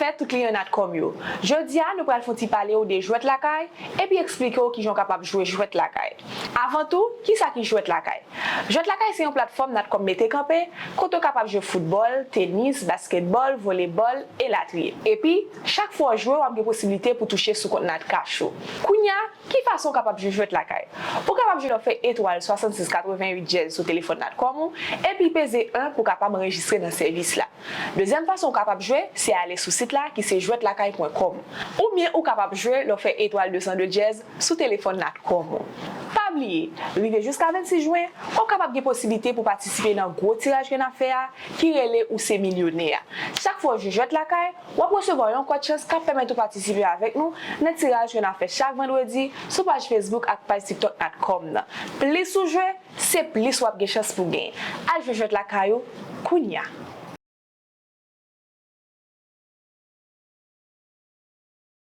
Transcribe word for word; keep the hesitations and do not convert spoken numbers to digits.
Respè tout kliyan Natcom yo. Jodi a, nou pral fè yon ti pale w de jwèt lakay, epi eksplike w kijan w kapab jwe jwèt lakay. Avan tou, kisa ki jwèt lakay? Jwèt lakay se yon platfòm Natcom mete kanpe, kote w kapab jwe foutbòl, tenis, baskètbòl, volebòl, elatriye. Epi, chak fwa w jwe, w ap gen posiblite pou touche sou kont Natcash ou. Kounye a, ki fason w kapab jwe jwèt lakay? Ou kapab jwe lè w fè etwal swasannsis katrevenn uit dyèz sou telefòn Natcom ou, epi peze en pou w kapab anrejistre nan sèvis la. Dezyèm fason w kapab jwe, se ale sou sit la ki se jwèt lakay pwen kòm. Oubyen ou kapab jwe lè w fè etwal de san de dyèz sou telefòn Natcom ou. Pa bliye, rive jiska vennsis jen, w ap kapab gen posiblite pou patisipe nan gwo tiraj ke n ap fè a, ki rele Ou se milyonè a. Chak fwa w jwe jwèt lakay, w ap resevwa yon kòd chans k ap pèmèt ou patisipe avèk nou nan tiraj ke n ap fè chak vandredi sou paj Facebook ak paj TikTok Natcom nan. Plis ou jwe, se plis w ap gen chans pou genyen. Al jwe jwèt lakay ou kounye a.